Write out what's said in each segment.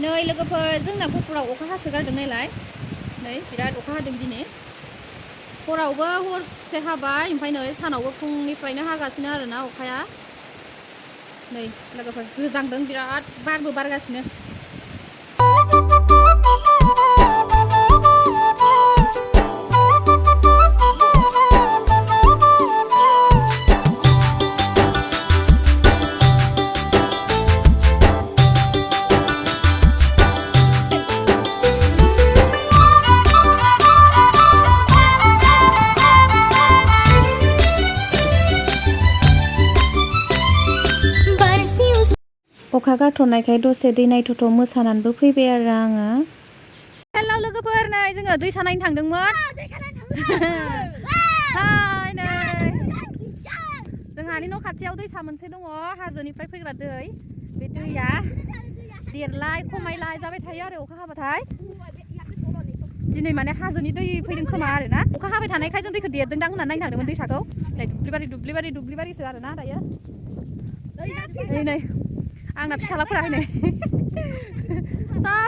नै लोगोफोर जोंना गहपुराव अखा हासोगारदों नालाय नै बिराद अखा हादों दिनै हरावबो हरसे हाबाय ओमफ्राय नै सानावबो फुंनिफ्रायनो हागासिनो आरोना अखाया नै लोगोफोर गोजांदों बिराद बारबो बारगासिनो अखा गारथ'नायखाय दसे दै नायथ'थ' मोसानानैबो फैबाय आरो आङो हेलौ लोगोफोर नै जोङो दै सानायनो थांदोंमोन हाय नै जोंहानि न' खाथियाव दैसा मोनसे दङ हाजोनिफ्राय फैग्रा दै बे दैया देरलाय खमायलाय जाबाय थायो आरो अखा हाबाथाय दिनै माने हाजोनि दै फैदों खोमा आरोना अखा हाबाय थानायखाय जों दैखौ देरदोंदां होननानै नायनो थांदोंमोन दैसाखौ नै दुब्लिबारिसो आरोना दायो नै आंना फिसालाफोरा नै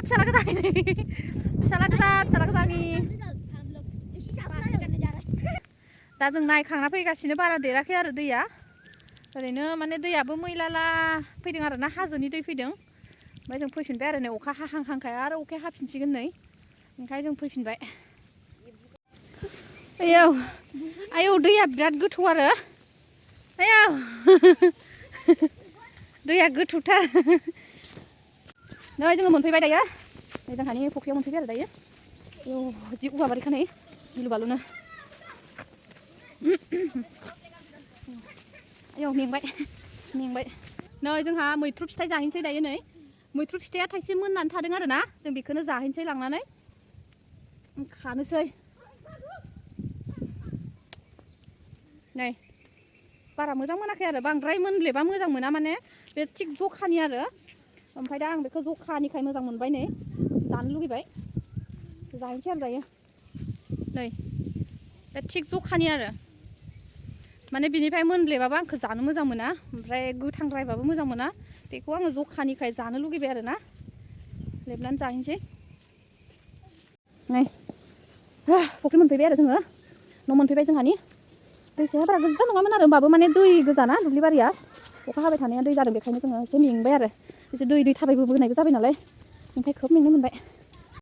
फिसाला गोजा आंनि दा जों नायखांना फैगासिनो बारा देराखै आरो दैया ओरैनो माने दैयाबो मैलाला फैदों आरोना हाजोनि दै फैदों ओमफ्राय जों फैफिनबाय आरो नै अखा हाहांहांखाय आरो अखाया हाफिनसिगोन नै ओंखायनो जों फैफिनबाय आयौ दैया बिराद गोथौ आरो आयौ दैया गोथौथार नै जोङो मोनफैबाय दायो नै जोंहानि फुख्रियाव मोनफैबाय आरो दायो आयौ जि औवाबारिखा नै गिलु बालुनो आयौ मेंबाय नै जोंहा मैथ्रु फिथाइ जाहैनोसै दायो नै मैथ्रु फिथाइया थाइसे मोननानै थादों आरो ना जों बेखौनो जाहैनोसै लांनानै खानोसै नै बारा मोजां मोनाखै आरो बांद्राय मोनब्लेबा मोजां मोना माने बे थिग जखानि आरो ओमफ्राय दा आं बेखौ जखानिखाय मोजां मोनबाय नै जानो लुगैबाय जाहैनोसै आरो दायो नै बे थिग जखानि आरो माने बिनिफ्राय मोनब्लेबाबो आंखौ जानो मोजां मोना ओमफ्राय गोथांद्रायबाबो मोजां मोना बेखौ आङो जखानिखाय जानो लुगैबाय आरो ना लेबनानै जाहैनोसै नै फुख्रि मोनफैबाय आरो जोङो न' मोनफैबाय जोंहानि दैसाया बारा गोजान नङामोन आरो होमबाबो माने दै गोजाना दुब्लिबारिया अखा हाबाय थानाया दै जादों बेखायनो जोङो एसे मेंबाय आरो एसे दै थाबायबोनायबो जाबाय नालाय ओमफ्राय खोब मेंनाय मोनबाय